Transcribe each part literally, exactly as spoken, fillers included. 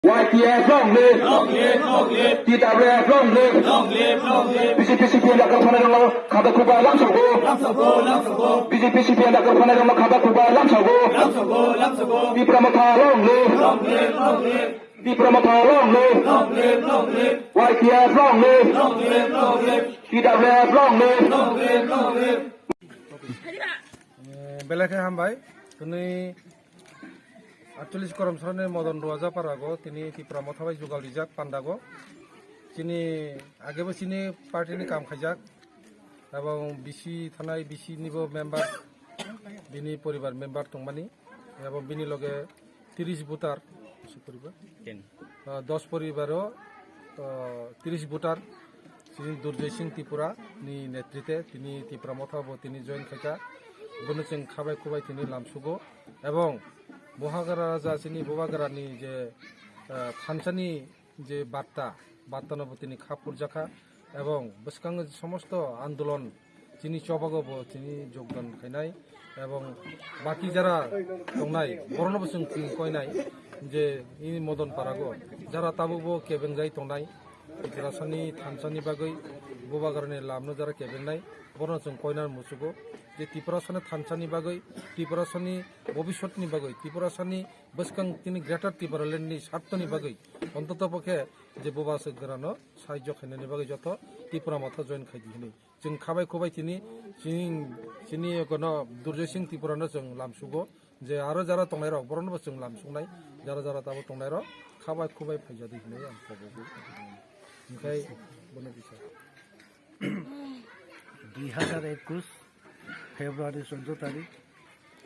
Y T F long live! T W F long live! B J P C P M dakar phanai rokno khaba khuba lamsao go! B J P C P M dakar phanai rokno khaba khuba lamsao go! Tipra Motha long live! Tipra Motha long live! Y T F long live! T W F long live! Belai khe hambai. Tini aatchollish Koromsarani Modon Ruajaparago tini Tipra Motha bai jugal rijak pandago. Chini agebo chini party ni kam khaijak. Ebong B C thanai B C nibo member, bini poribar member tongmani. Ebong bini loge tiris voter, bisi poribar? Ah, dos poribaro, ah, tiris voter, chini Durjoy Singh Tripura ni netrite tini Tipra Motha bo tini join khaika. Bono chwng khabai khubai tini lamsugo. Ebong Bubagra raja chini Bubagra ni je, ah, thansani je batta, batta no bo tini kha phurjakha. Ebong bwskango somosto andolon chini chobago bo tini jogdan khainai, ebong baki jara tongnai, borokno bo chwng twi koinai je ini Modon Parago jara tabukbo kebengjai tongnai, Tiprasani thansani bagwi, Bubagrani lamno jara kebengnai, borokno chwng koina muchugo je Tiprasani thansani bagwi, Tiprasani bobiswtni bagwi, Tiprasani bwskang tini Greater Tipraland ni sartoni bagwi ontoto pokhe je Bubagrano sahajyo khainani bagwi joto Tipra Motha join khaidi hinwi. Chwng khabai khubai tini chini, chini kono Durjoy Singh Tripura no chwng lamsugo je aro jara tongnai rok borokno bo chwng lamsuknai, jara jara tabo tongnai rok khabai khubai phaijadi hinwi ang kobogo. Hinkhe bono bisa. Dui hazar ekush February choddo tarik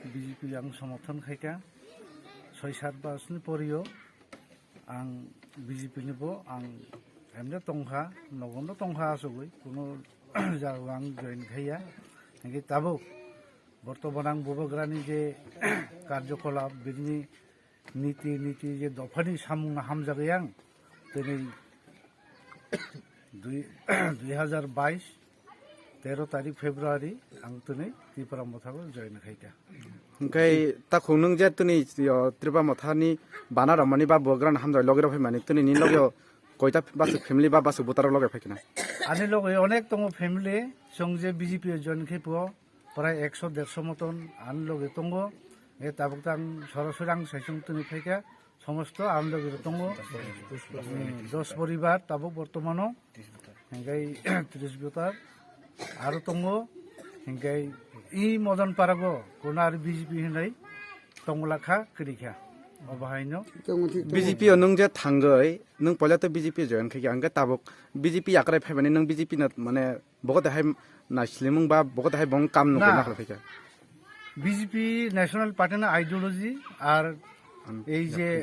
B J P ang somorthon khaika. Soi sat bosni porio ang B J P ni bo ang emne tongkha, nogono tongkha asogoi, kuno jaga ang join khaiya. Hinkhe tabuk bortoman ang Bubagrani je karjokolap, bini niti niti je dophani samung hamjagwi ang tini dui, dui hazar bais tero tarik February ang tini Tipra Mothao join khaika. Hingke takhuk nwng je tini, yo, Tipra Mothani bana rwmani ba Bubagrani hamjagwi logi rw phaimani tini ni logio koita basuk family ba basuk butaro logi phaikhe na? Ani logi onek tongo family, chwng je B J P o join khe phuo prai ekso derso moton ani logi tongo. E tabuk tang sorasori ang saichung tini phaikha. Somosto ang logi tongo, eh, dos poribar tabuk bortomano, hingkai tris voter aro tongo, hingkai i Modon Parago kunar B J P hinai tongla kha, kwrwi kha. Obo haino. B J P o nwng je thangwi, nwng poila to B J P join khaikha, hingke tabuk B J P yakrai phaimani nwng B J P no mane bogo de hai naislimung ba bogo de hai bong kam nugwi na nakhlai phaikha. B J P National Party ni ideology ar ei je